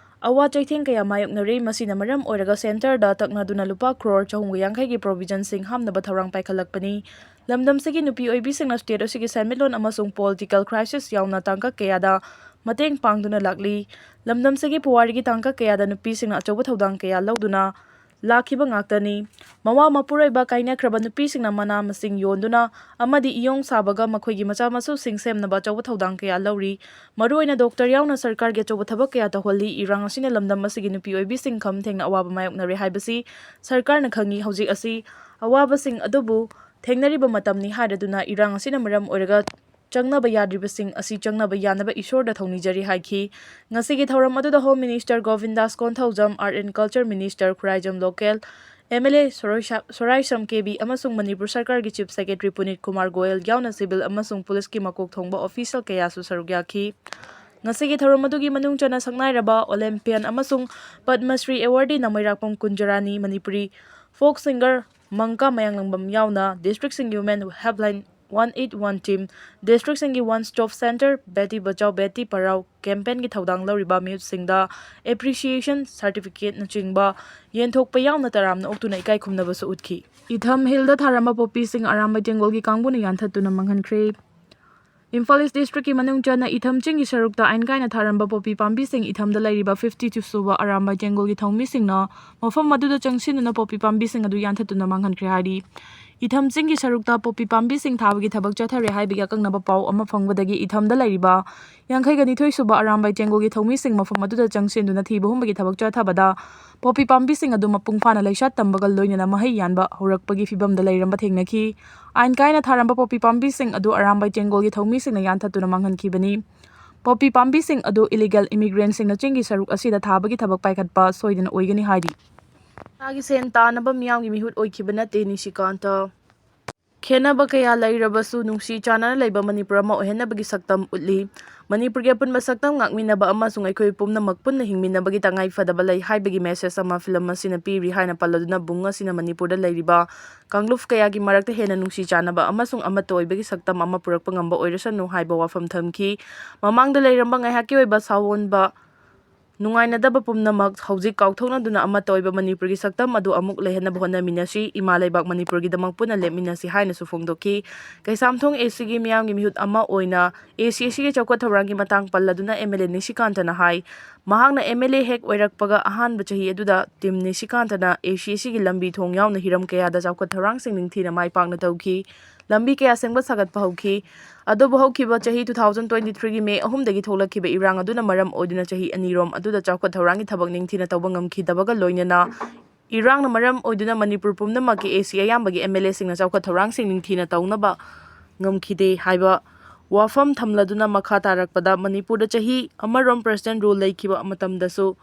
ꯑꯋꯥ ꯆꯩꯊꯦꯡ ꯀꯌꯥ ꯃꯥꯌꯣꯛꯅꯔꯤ꯫ ꯃꯁꯤꯅ ꯃꯔꯝ ꯑꯣꯏꯔꯒ ꯁꯦꯟꯇꯔꯗ ꯇꯛꯅꯗꯨꯅ ꯂꯨꯄꯥ ꯀ꯭ꯔꯣꯔ ꯆꯍꯨꯝꯒ ꯌꯥꯡꯈꯩꯒꯤ ꯄ꯭ꯔꯣꯚꯤꯖꯟꯁꯤꯡ ꯍꯥꯞꯅꯕ ꯊꯧꯔꯥꯡ ꯄꯥꯏꯈꯠꯂꯛꯄꯅꯤ꯫ ꯂꯝꯗꯝꯁꯤꯒꯤ ꯅꯨꯄꯤ ꯑꯣꯏꯕꯤꯁꯤꯡꯅ ꯁ꯭ꯇꯦꯠ ꯑꯁꯤꯒꯤ ꯁꯦꯟꯃꯤꯠꯂꯣꯟ ꯑꯃꯁꯨꯡ ꯄꯣꯂꯤꯇꯤꯀꯦꯜ ꯀ꯭ꯔꯥꯏꯁꯤꯁ ꯌꯥꯎꯅ ꯇꯥꯡꯀꯛ ꯀꯌꯥꯗ ꯃꯇꯦꯡ ꯄꯥꯡꯗꯨꯅ ꯂꯥꯛꯂꯤ꯫ ꯂꯝꯗꯝꯁꯤꯒꯤ ꯄꯨꯋꯥꯔꯤꯒꯤ ꯇꯥꯡꯀꯛ ꯀꯌꯥꯗ ꯅꯨꯄꯤꯁꯤꯡꯅ ꯑꯆꯧꯕ ꯊꯧꯗꯥꯡ ꯀꯌꯥ ꯂꯧꯗꯨꯅ ꯂꯥꯛꯈꯤꯕ ꯉꯥꯛꯇꯅꯤ꯫ ꯃꯋꯥ ꯃꯄꯨꯔꯣꯏꯕ ꯀꯥꯏꯅꯈ꯭ꯔꯕ ꯅꯨꯄꯤꯁꯤꯡꯅ ꯃꯅꯥ ꯃꯁꯤꯡ ꯌꯣꯟꯗꯨꯅ ꯑꯃꯗꯤ ꯏꯌꯣꯡ ꯁꯥꯕꯒ ꯃꯈꯣꯏꯒꯤ ꯃꯆꯥ ꯃꯁꯨꯁꯤꯡ ꯁꯦꯝꯅꯕ ꯑꯆꯧꯕ ꯊꯧꯗꯥꯡ ꯀꯌꯥ ꯂꯧꯔꯤ꯫ ꯃꯔꯨꯑꯣꯏꯅ ꯗꯣꯛꯇꯔ ꯌꯥꯎꯅ ꯁꯔꯀꯥꯔꯒꯤ ꯑꯆꯧꯕ ꯊꯕꯛ ꯀꯌꯥ ꯇꯧꯍꯜꯂꯤ꯫ ꯏꯔꯥꯡ ꯑꯁꯤꯅ ꯂꯝꯗꯝ ꯑꯁꯤꯒꯤ ꯅꯨꯄꯤ ꯑꯣꯏꯕꯤꯁꯤꯡ ꯈꯝ ꯊꯦꯡꯅ ꯑꯋꯥꯕ ꯃꯥꯌꯣꯛꯅꯔꯦ ꯍꯥꯏꯕꯁꯤ ꯁꯔꯀꯥꯔꯅ ꯈꯪꯏ꯫ ꯍꯧꯖꯤꯛ ꯑꯁꯤ ꯑꯋꯥꯕꯁꯤꯡ ꯑꯗꯨꯕꯨ ꯊꯦꯡꯅꯔꯤꯕ ꯃꯇꯝꯅꯤ ꯍꯥꯏꯔꯗꯨꯅ ꯏꯔꯥꯡ ꯑꯁꯤꯅ ꯃꯔꯝ ꯑꯣꯏꯔꯒ ꯆꯪꯅꯕ ꯌꯥꯗ꯭ꯔꯤꯕꯁꯤꯡ ꯑꯁꯤ ꯆꯪꯅꯕ ꯌꯥꯅꯕ ꯏꯁꯣꯔꯗ ꯊꯧꯅꯤꯖꯔꯤ ꯍꯥꯏꯈꯤ꯫ ꯉꯁꯤꯒꯤ ꯊꯧꯔꯝ ꯑꯗꯨꯗ home minister Govindas Konthoujam, art and culture minister Khuraijam Lokel, M L A ꯁꯣꯔꯣꯏꯁꯥ-, ꯁꯣꯔꯥꯏꯁꯝ ꯀꯦ ꯕꯤ ꯑꯃꯁꯨꯡ ꯃꯅꯤꯄꯨꯔ ꯁꯔꯀꯥꯔꯒꯤ ꯆꯤꯐ ꯁꯦꯀ꯭ꯔꯦꯇꯔꯤ ꯄꯨꯅꯤꯠ ꯀꯨꯃꯥꯔ ꯒꯣꯌꯜ ꯌꯥꯎꯅ ꯁꯤꯚꯤꯜ ꯑꯃꯁꯨꯡ ꯄꯨꯂꯤꯁꯀꯤ ꯃꯀꯣꯛ ꯊꯣꯡꯕ ꯑꯣꯐꯤꯁꯤꯌꯦꯜ ꯀꯌꯥꯁꯨ ꯁꯔꯨꯛ ꯌꯥꯈꯤ꯫ ꯉꯁꯤꯒꯤ ꯊꯧꯔꯝ ꯑꯗꯨꯒꯤ ꯃꯅꯨꯡ ꯆꯟꯅ ꯁꯛꯅꯥꯏꯔꯕ ꯑꯣꯂꯦꯝꯄꯤꯌꯟ ꯑꯃꯁꯨꯡ Padmashri awardee Nameirakpam Kunjarani, Manipuri folk singer Mangka Mayanglangbam ꯌꯥꯎꯅ ꯗꯤꯁꯇ꯭ꯔꯤꯛꯁꯤꯡꯒꯤ women helpline one eight one team, ꯗꯤꯁꯇ꯭ꯔꯤꯛꯁꯤꯡꯒꯤ one stop centre, beti bachao beti padhao ꯀꯦꯝꯄꯦꯟꯒꯤ ꯊꯧꯗꯥꯡ ꯂꯧꯔꯤꯕ ꯃꯤꯍꯨꯠꯁꯤꯡꯗ ꯑꯦꯄ꯭ꯔꯤꯁꯤꯌꯦꯁꯟ ꯁꯥꯔꯇꯤꯐꯤꯀꯦꯠꯅꯆꯤꯡꯕ ꯌꯦꯟꯊꯣꯛꯄ ꯌꯥꯎꯅ ꯇꯔꯥꯝꯅ ꯑꯣꯛꯇꯨꯅ ꯏꯀꯥꯏ ꯈꯨꯝꯅꯕꯁꯨ ꯎꯠꯈꯤ꯫ ꯏꯊꯝ ꯍꯤꯜꯗ ꯊꯥꯔꯝꯕ ꯄꯣꯄꯤꯁꯤꯡ ꯑꯔꯥꯝꯕꯥꯏ ꯇꯦꯡꯒꯣꯜꯒꯤ ꯀꯥꯡꯕꯨꯅ ꯌꯥꯟꯊꯠꯇꯨꯅ ꯃꯥꯡꯍꯟꯈ꯭ꯔꯦ꯫ ꯏꯝꯐꯥꯜ ꯏꯁ ꯗꯤꯁꯇ꯭ꯔꯤꯛꯀꯤ ꯃꯅꯨꯡ ꯆꯟꯅ ꯏꯊꯝ ꯆꯤꯡꯒꯤ ꯁꯔꯨꯛꯇ ꯑꯥꯏꯟ ꯀꯥꯏꯅ ꯊꯥꯔꯝꯕ ꯄꯣꯄꯤ ꯄꯥꯝꯕꯤꯁꯤꯡ ꯏꯊꯝꯗ ꯂꯩꯔꯤꯕ ꯐꯤꯐꯇꯤ ꯇꯨ ꯁꯨꯕ ꯑꯔꯥꯝꯕꯥꯏ ꯇꯦꯡꯒꯣꯜꯒꯤ ꯊꯧꯃꯤꯁꯤꯡꯅ ꯃꯐꯝ ꯑꯗꯨꯗ ꯆꯪꯁꯤꯟꯗꯨꯅ ꯄꯣꯄꯤ ꯄꯥꯝꯕꯤꯁꯤꯡ ꯑꯗꯨ ꯌꯥꯟꯊꯠꯇꯨꯅ ꯃꯥꯡꯍꯟꯈ꯭ꯔꯦ ꯍꯥꯏꯔꯤ꯫ ꯏꯊꯝ ꯆꯤꯡꯒꯤ ꯁꯔꯨꯛꯇ ꯄꯣꯄꯤ ꯄꯥꯝꯕꯤꯁꯤꯡ ꯊꯥꯕꯒꯤ ꯊꯕꯛ ꯆꯠꯊꯔꯦ ꯍꯥꯏꯕꯒꯤ ꯑꯀꯛꯅꯕ ꯄꯥꯎ ꯑꯃ ꯐꯪꯕꯗꯒꯤ ꯏꯊꯝꯗ ꯂꯩꯔꯤꯕ ꯌꯥꯡꯈꯩꯒ ꯅꯤꯊꯣꯏ ꯁꯨꯕ ꯑꯔꯥꯝꯕꯥꯏ ꯇꯦꯡꯒꯣꯜꯒꯤ ꯊꯧꯃꯤꯁꯤꯡ ꯃꯐꯝ ꯑꯗꯨꯗ ꯆꯪꯁꯤꯟꯗꯨꯅ ꯊꯤꯕ ꯍꯨꯝꯕꯒꯤ ꯊꯕꯛ ꯆꯠꯊꯕꯗ ꯄꯣꯄꯤ ꯄꯥꯝꯕꯤꯁꯤꯡ ꯑꯗꯨ ꯃꯄꯨꯡ ꯐꯥꯅ ꯂꯩꯁꯥꯠ ꯇꯝꯕꯒ ꯂꯣꯏꯅꯅ ꯃꯍꯩ ꯌꯥꯟꯕ ꯍꯧꯔꯛꯄꯒꯤ ꯐꯤꯕꯝꯗ ꯂꯩꯔꯝꯕ ꯊꯦꯡꯅꯈꯤ꯫ ꯑꯥꯏꯟ ꯀꯥꯏꯅ ꯊꯥꯔꯝꯕ ꯄꯣꯄꯤ ꯄꯥꯝꯕꯤꯁꯤꯡ ꯑꯗꯨ ꯑꯔꯥꯝꯕꯥꯏ ꯇꯦꯡꯒꯣꯜꯒꯤ ꯊꯧꯃꯤꯁꯤꯡꯅ ꯌꯥꯟꯊꯠꯇꯨꯅ ꯃꯥꯡꯍꯟꯈꯤꯕꯅꯤ꯫ ꯄꯣꯄꯤ ꯄꯥꯝꯕꯤꯁꯤꯡ ꯑꯗꯨ ꯏꯂꯤꯒꯦꯜ ꯏꯃꯤꯒ꯭ꯔꯦꯟꯁꯤꯡꯅ ꯆꯤꯡꯒꯤ ꯁꯔꯨꯛ ꯑꯁꯤꯗ ꯊꯥꯕꯒꯤ ꯊꯕꯛ ꯄꯥꯏꯈꯠꯄ ꯁꯣꯏꯗꯅ ꯑꯣꯏꯒꯅꯤ ꯍꯥꯏꯔꯤ꯫ ꯃꯁꯥꯒꯤ ꯁꯦꯟ ꯇꯥꯅꯕ ꯃꯤꯌꯥꯝꯒꯤ ꯃꯤꯍꯨꯠ ꯑꯣꯏꯈꯤꯕ ꯅꯠꯇꯦ ꯅꯤꯁꯤꯀꯥꯟꯇ꯫ ꯈꯦꯟꯅꯕ ꯀꯌꯥ ꯂꯩꯔꯕꯁꯨ ꯅꯨꯡꯁꯤ ꯆꯥꯟꯅꯅ ꯂꯩꯕ ꯃꯅꯤꯄꯨꯔ ꯑꯃ ꯑꯣꯏꯍꯟꯅꯕꯒꯤ ꯁꯛꯇꯝ ꯎꯠꯂꯤ꯫ ꯃꯅꯤꯄꯨꯔꯒꯤ ꯑꯄꯨꯟꯕ ꯁꯛꯇꯝ ꯉꯥꯛꯃꯤꯟꯅꯕ ꯑꯃꯁꯨꯡ ꯑꯩꯈꯣꯏ ꯄꯨꯝꯅꯃꯛ ꯄꯨꯟꯅ ꯍꯤꯡꯃꯤꯟꯅꯕꯒꯤ ꯇꯉꯥꯏ ꯐꯗꯕ ꯂꯩ ꯍꯥꯏꯕꯒꯤ ꯃꯦꯁꯦꯖ ꯑꯃ ꯐꯤꯂꯝ ꯑꯁꯤꯅ ꯄꯤꯔꯤ ꯍꯥꯏꯅ ꯄꯜꯂꯗꯨꯅ ꯕꯨꯡ ꯑꯁꯤꯅ ꯃꯅꯤꯄꯨꯔꯗ ꯂꯩꯔꯤꯕ ꯀꯥꯡꯂꯨꯞ ꯀꯌꯥꯒꯤ ꯃꯔꯛꯇ ꯍꯦꯟꯅ ꯅꯨꯡꯁꯤ ꯆꯥꯟꯅꯕ ꯑꯃꯁꯨꯡ ꯑꯃꯠꯇ ꯑꯣꯏꯕꯒꯤ ꯁꯛꯇꯝ ꯑꯃ ꯄꯨꯔꯛꯄ ꯉꯝꯕ ꯑꯣꯏꯔꯁꯅꯨ ꯍꯥꯏꯕ ꯋꯥꯐꯝ ꯊꯝꯈꯤ꯫ ꯃꯃꯥꯡꯗ ꯂꯩꯔꯝꯕ ꯉꯥꯏꯍꯥꯛꯀꯤ ꯑꯣꯏꯕ ꯁꯥꯑꯣꯟꯕ ꯅꯨꯡꯉꯥꯏꯅꯗꯕ ꯄꯨꯝꯅꯃꯛ ꯍꯧꯖꯤꯛ ꯀꯥꯎꯊꯣꯛꯅꯗꯨꯅ ꯑꯃꯠꯇ ꯑꯣꯏꯕ ꯃꯅꯤꯄꯨꯔꯒꯤ ꯁꯛꯇꯝ ꯑꯗꯨ ꯑꯃꯨꯛ ꯂꯩꯍꯟꯅꯕ ꯍꯣꯠꯅꯃꯤꯟꯅꯁꯤ꯫ ꯏꯃꯥ ꯂꯩꯕꯥꯛ ꯃꯅꯤꯄꯨꯔꯒꯤꯗꯃꯛ ꯄꯨꯟꯅ ꯂꯦꯞꯃꯤꯟꯅꯁꯤ ꯍꯥꯏꯅꯁꯨ ꯐꯣꯡꯗꯣꯛꯈꯤ꯫ ꯀꯩꯁꯥꯝꯊꯣꯡ ꯑꯦ ꯁꯤꯒꯤ ꯃꯤꯌꯥꯝꯒꯤ ꯃꯤꯍꯨꯠ ꯑꯃ ꯑꯣꯏꯅ ꯑꯦ ꯁꯤ ꯑꯦ ꯁꯤꯒꯤ ꯆꯥꯎꯈꯠ ꯊꯧꯔꯥꯡꯒꯤ ꯃꯇꯥꯡ ꯄꯜꯂꯗꯨꯅ ꯑꯦꯝ ꯑꯦꯜ ꯑꯦ ꯅꯤꯁꯤꯀꯥꯟꯇꯅ ꯍꯥꯏ, ꯃꯍꯥꯛꯅ ꯑꯦꯝ ꯑꯦꯜ ꯑꯦ ꯍꯦꯛ ꯑꯣꯏꯔꯛꯄꯒ ꯑꯍꯥꯟꯕ ꯆꯍꯤ ꯑꯗꯨꯗ ꯇꯤꯝ ꯅꯤꯁꯤꯀꯥꯟꯇꯅ ꯑꯦ ꯁꯤ ꯑꯦ ꯁꯤꯒꯤ ꯂꯝꯕꯤ ꯊꯣꯡ ꯌꯥꯎꯅ ꯍꯤꯔꯝ ꯀꯌꯥꯗ ꯆꯥꯎꯈꯠ ꯊꯧꯔꯥꯡꯁꯤꯡ ꯅꯤꯡꯊꯤꯅ ꯃꯥꯏ ꯄꯥꯛꯅ ꯇꯧꯈꯤ꯫ ꯂꯝꯕꯤ ꯀꯌꯥ ꯁꯦꯝꯒꯠ ꯁꯥꯒꯠꯄ ꯍꯧꯈꯤ꯫ ꯑꯗꯨꯕꯨ ꯍꯧꯈꯤꯕ ꯆꯍꯤ two thousand twenty threeꯒꯤ ꯃꯦ ꯑꯍꯨꯝꯗꯒꯤ ꯊꯣꯛꯂꯛꯈꯤꯕ ꯏꯔꯥꯡ ꯑꯗꯨꯅ ꯃꯔꯝ ꯑꯣꯏꯗꯨꯅ ꯆꯍꯤ ꯑꯅꯤꯔꯣꯝ ꯑꯗꯨꯗ ꯆꯥꯎꯈꯠ ꯊꯧꯔꯥꯡꯒꯤ ꯊꯕꯛ ꯅꯤꯡꯊꯤꯅ ꯇꯧꯕ ꯉꯝꯈꯤꯗꯕꯒ ꯂꯣꯏꯅꯅ ꯏꯔꯥꯡꯅ ꯃꯔꯝ ꯑꯣꯏꯗꯨꯅ ꯃꯅꯤꯄꯨꯔ ꯄꯨꯝꯅꯃꯛꯀꯤ ꯑꯦ ꯁꯤ ꯑꯌꯥꯝꯕꯒꯤ ꯑꯦꯝ ꯑꯦꯜ ꯑꯦꯁꯤꯡꯅ ꯆꯥꯎꯈꯠ ꯊꯧꯔꯥꯡꯁꯤꯡ ꯅꯤꯡꯊꯤꯅ ꯇꯧꯅꯕ ꯉꯝꯈꯤꯗꯦ ꯍꯥꯏꯕ ꯋꯥꯐꯝ ꯊꯝꯂꯗꯨꯅ ꯃꯈꯥ ꯇꯥꯔꯛꯄꯗ ꯃꯅꯤꯄꯨꯔꯗ ꯆꯍꯤ ꯑꯃꯔꯣꯝ ꯄ꯭ꯔꯁꯤꯗꯦꯟ ꯔꯨꯜ ꯂꯩꯈꯤꯕ ꯃꯇꯝꯗꯁꯨ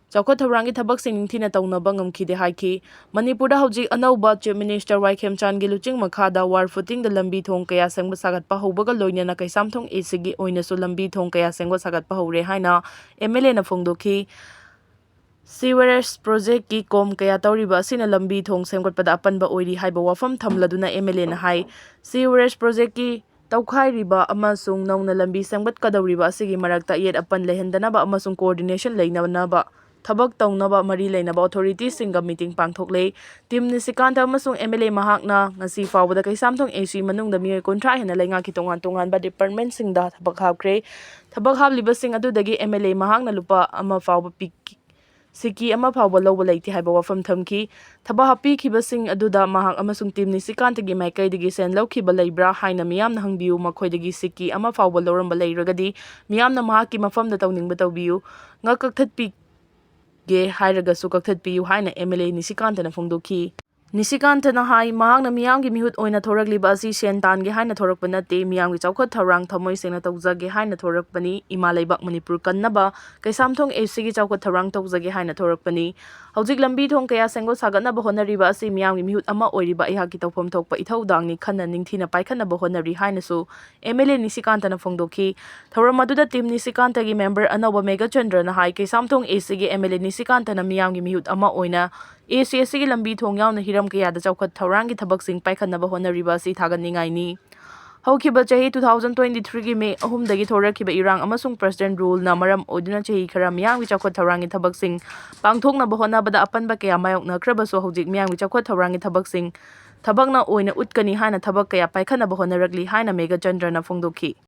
ꯆꯥꯎꯈꯠ ꯊꯧꯔꯥꯡꯒꯤ ꯊꯕꯛꯁꯤꯡ ꯅꯤꯡꯊꯤꯅ ꯇꯧꯅꯕ ꯉꯝꯈꯤꯗꯦ ꯍꯥꯏꯈꯤ꯫ ꯃꯅꯤꯄꯨꯔꯗ ꯍꯧꯖꯤꯛ ꯑꯅꯧꯕ ꯆꯤꯐ ꯃꯤꯅꯤꯁꯇꯔ ꯋꯥꯏ ꯈꯦꯝꯆꯥꯟꯒꯤ ꯂꯨꯆꯤꯡ ꯃꯈꯥꯗ ꯋꯥꯔ ꯐꯨꯇꯤꯡꯗ ꯂꯝꯕꯤ ꯊꯣꯡ ꯀꯌꯥ ꯁꯦꯝꯒꯠ ꯁꯥꯒꯠꯄ ꯍꯧꯕꯒ ꯂꯣꯏꯅꯅ ꯀꯩꯁꯥꯝꯊꯣꯡ ꯑꯦ ꯁꯤꯒꯤ ꯑꯣꯏꯅꯁꯨ ꯂꯝꯕꯤ ꯊꯣꯡ ꯀꯌꯥ ꯁꯦꯝꯒꯠ ꯁꯥꯒꯠꯄ ꯍꯧꯔꯦ ꯍꯥꯏꯅ ꯑꯦꯝ ꯑꯦꯜ ꯑꯦꯅ ꯐꯣꯡꯗꯣꯛꯈꯤ꯫ ꯁꯤꯋꯦꯔꯦꯖ ꯄ꯭ꯔꯣꯖꯦꯛꯀꯤ ꯀꯣꯝ ꯀꯌꯥ ꯇꯧꯔꯤꯕ ꯑꯁꯤꯅ ꯂꯝꯕꯤ ꯊꯣꯡ ꯁꯦꯝꯒꯠꯄꯗ ꯑꯄꯟꯕ ꯑꯣꯏꯔꯤ ꯍꯥꯏꯕ ꯋꯥꯐꯝ ꯊꯝꯂꯗꯨꯅ ꯑꯦꯝ ꯑꯦꯜ ꯑꯦꯅ ꯍꯥꯏ, ꯁꯤꯋꯦꯔꯦꯖ ꯄ꯭ꯔꯣꯖꯦꯛꯀꯤ ꯇꯧꯈꯥꯏꯔꯤꯕ ꯑꯃꯁꯨꯡ ꯅꯧꯅ ꯂꯝꯕꯤ ꯁꯦꯝꯒꯠꯀꯗꯧꯔꯤꯕ ꯑꯁꯤꯒꯤ ꯃꯔꯛꯇ ꯑꯌꯦꯠ ꯑꯄꯟ ꯂꯩꯍꯟꯗꯅꯕ ꯑꯃꯁꯨꯡ ꯀꯣꯑꯣꯔꯗꯤꯅꯦꯁꯟ ꯂꯩꯅꯅꯕ ꯊꯕꯛ ꯇꯧꯅꯕ ꯃꯔꯤ ꯂꯩꯅꯕ ꯑꯣꯊꯣꯔꯤꯇꯤꯁꯤꯡꯒ ꯃꯤꯇꯤꯡ ꯄꯥꯡꯊꯣꯛꯂꯦ꯫ ꯇꯤꯝ ꯅꯤꯁꯤꯀꯥꯟꯇ ꯑꯃꯁꯨꯡ ꯑꯦꯝ ꯑꯦꯜ ꯑꯦ ꯃꯍꯥꯛꯅ ꯉꯁꯤ ꯐꯥꯎꯕꯗ ꯀꯩꯁꯥꯝꯊꯣꯡ ꯑꯦ ꯁꯤ ꯃꯅꯨꯡꯗ ꯃꯤꯑꯣꯏ ꯀꯨꯟꯊ꯭ꯔꯥ ꯍꯦꯟꯅ ꯂꯩꯉꯥꯛꯀꯤ ꯇꯣꯉꯥꯟ ꯇꯣꯉꯥꯟꯕ ꯗꯤꯄꯥꯔꯠꯃꯦꯟꯁꯤꯡꯗ ꯊꯕꯛ ꯍꯥꯞꯈ꯭ꯔꯦ꯫ ꯊꯕꯛ ꯍꯥꯞꯂꯤꯕꯁꯤꯡ ꯑꯗꯨꯗꯒꯤ ꯑꯦꯝ ꯑꯦꯜ ꯑꯦ ꯃꯍꯥꯛꯅ ꯂꯨꯄꯥ ꯑꯃ ꯐꯥꯎꯕ ꯄꯤ-, ꯁꯤꯀꯤ ꯑꯃ ꯐꯥꯎꯕ ꯂꯧꯕ ꯂꯩꯇꯦ ꯍꯥꯏꯕ ꯋꯥꯐꯝ ꯊꯝꯈꯤ꯫ ꯊꯕꯛ ꯍꯥꯞꯄꯤꯈꯤꯕꯁꯤꯡ ꯑꯗꯨꯗ ꯃꯍꯥꯛ ꯑꯃꯁꯨꯡ ꯇꯤꯝ ꯅꯤꯁꯤꯀꯥꯟꯇꯒꯤ ꯃꯥꯏꯀꯩꯗꯒꯤ ꯁꯦꯟ ꯂꯧꯈꯤꯕ ꯂꯩꯕ꯭ꯔꯥ ꯍꯥꯏꯅ ꯃꯤꯌꯥꯝꯅ ꯍꯪꯕꯤꯌꯨ, ꯃꯈꯣꯏꯗꯒꯤ ꯁꯤꯀꯤ ꯑꯃ ꯐꯥꯎꯕ ꯂꯧꯔꯝꯕ ꯂꯩꯔꯒꯗꯤ ꯃꯤꯌꯥꯝꯅ ꯃꯍꯥꯛꯀꯤ ꯃꯐꯝꯗ ꯇꯧꯅꯤꯡꯕ ꯇꯧꯕꯤꯌꯨ꯫ ꯉꯛ ꯀꯛꯊꯠꯄꯤꯒꯦ ꯍꯥꯏꯔꯒꯁꯨ ꯀꯛꯊꯠꯄꯤꯌꯨ ꯍꯥꯏꯅ ꯑꯦꯝ ꯑꯦꯜ ꯑꯦ ꯅꯤꯁꯤꯀꯥꯟꯇꯅ ꯐꯣꯡꯗꯣꯛꯈꯤ꯫ ꯅꯤꯁꯤꯀꯥꯟꯇꯅ ꯍꯥꯏ, ꯃꯍꯥꯛꯅ ꯃꯤꯌꯥꯝꯒꯤ ꯃꯤꯍꯨꯠ ꯑꯣꯏꯅ ꯊꯣꯔꯛꯂꯤꯕ ꯑꯁꯤ ꯁꯦꯟ ꯇꯥꯟꯒꯦ ꯍꯥꯏꯅ ꯊꯣꯔꯛꯄ ꯅꯠꯇꯦ, ꯃꯤꯌꯥꯝꯒꯤ ꯆꯥꯎꯈꯠ ꯊꯧꯔꯥꯡ ꯊꯃꯣꯏ ꯁꯦꯡꯅ ꯇꯧꯖꯒꯦ ꯍꯥꯏꯅ ꯊꯣꯔꯛꯄꯅꯤ, ꯏꯃꯥ ꯂꯩꯕꯥꯛ ꯃꯅꯤꯄꯨꯔ ꯀꯟꯅꯕ ꯀꯩꯁꯥꯝꯊꯣꯡ ꯑꯦꯁ ꯁꯤꯒꯤ ꯆꯥꯎꯈꯠ ꯊꯧꯔꯥꯡ ꯇꯧꯖꯒꯦ ꯍꯥꯏꯅ ꯊꯣꯔꯛꯄꯅꯤ꯫ ꯍꯧꯖꯤꯛ ꯂꯝꯕꯤ ꯊꯣꯡ ꯀꯌꯥ ꯁꯦꯝꯒꯠ ꯁꯥꯒꯠꯅꯕ ꯍꯣꯠꯅꯔꯤꯕ ꯑꯁꯤ ꯃꯤꯌꯥꯝꯒꯤ ꯃꯤꯍꯨꯠ ꯑꯃ ꯑꯣꯏꯔꯤꯕ ꯑꯩꯍꯥꯛꯀꯤ ꯇꯧꯐꯝ ꯊꯣꯛꯄ ꯏꯊꯧꯗꯥꯡꯅꯤ, ꯈꯟꯅ ꯅꯤꯡꯊꯤꯅ ꯄꯥꯏꯈꯠꯅꯕ ꯍꯣꯠꯅꯔꯤ ꯍꯥꯏꯅꯁꯨ ꯑꯦꯝ ꯑꯦꯜ ꯑꯦ ꯅꯤꯁꯤꯀꯥꯟꯇꯅ ꯐꯣꯡꯗꯣꯛꯈꯤ꯫ ꯊꯧꯔꯝ ꯑꯗꯨꯗ ꯇꯤꯝ ꯅꯤꯁꯤꯀꯥꯟꯇꯒꯤ ꯃꯦꯝꯕꯔ ꯑꯅꯧꯕ ꯃꯦꯘꯆꯟꯗ꯭ꯔꯅ ꯍꯥꯏ, ꯀꯩꯁꯥꯝꯊꯣꯡ ꯑꯦꯁ ꯁꯤꯒꯤ ꯑꯦꯝ ꯑꯦꯜ ꯑꯦ ꯅꯤꯁꯤꯀꯥꯟꯇꯅ ꯃꯤꯌꯥꯝꯒꯤ ꯃꯤꯍꯨꯠ ꯑꯃ ꯑꯣꯏꯅ ꯑꯦꯁ ꯁꯤ ꯑꯦꯁ ꯁꯤꯒꯤ ꯂꯝꯕꯤ ꯊꯣꯡ ꯌꯥꯎꯅ ꯍꯤꯔꯝ ꯀꯌꯥꯗ ꯆꯥꯎꯈꯠ ꯊꯧꯔꯥꯡꯒꯤ ꯊꯕꯛꯁꯤꯡ ꯄꯥꯏꯈꯠꯅꯕ ꯍꯣꯠꯅꯔꯤꯕ ꯑꯁꯤ ꯊꯥꯒꯠꯅꯤꯡꯉꯥꯏꯅꯤ꯫ ꯍꯧꯈꯤꯕ ꯆꯍꯤ two thousand twenty threeꯒꯤ ꯃꯦ ꯑꯍꯨꯝꯗꯒꯤ ꯊꯣꯔꯛꯈꯤꯕ ꯏꯔꯥꯡ ꯑꯃꯁꯨꯡ ꯄ꯭ꯔꯁꯤꯗꯦꯟ ꯔꯨꯜꯅ ꯃꯔꯝ ꯑꯣꯏꯗꯨꯅ ꯆꯍꯤ ꯈꯔ ꯃꯤꯌꯥꯝꯒꯤ ꯆꯥꯎꯈꯠ ꯊꯧꯔꯥꯡꯒꯤ ꯊꯕꯛꯁꯤꯡ ꯄꯥꯡꯊꯣꯛꯅꯕ ꯍꯣꯠꯅꯕꯗ ꯑꯄꯟꯕ ꯀꯌꯥ ꯃꯥꯌꯣꯛꯅꯈ꯭ꯔꯕꯁꯨ, ꯍꯧꯖꯤꯛ ꯃꯤꯌꯥꯝꯒꯤ ꯆꯥꯎꯈꯠ ꯊꯧꯔꯥꯡꯒꯤ ꯊꯕꯛꯁꯤꯡ ꯊꯕꯛꯅ ꯑꯣꯏꯅ ꯎꯠꯀꯅꯤ ꯍꯥꯏꯅ ꯊꯕꯛ ꯀꯌꯥ ꯄꯥꯏꯈꯠꯅꯕ ꯍꯣꯠꯅꯔꯛꯂꯤ ꯍꯥꯏꯅ ꯃꯦꯘꯆꯟꯗ꯭ꯔꯅ ꯐꯣꯡꯗꯣꯛꯈꯤ꯫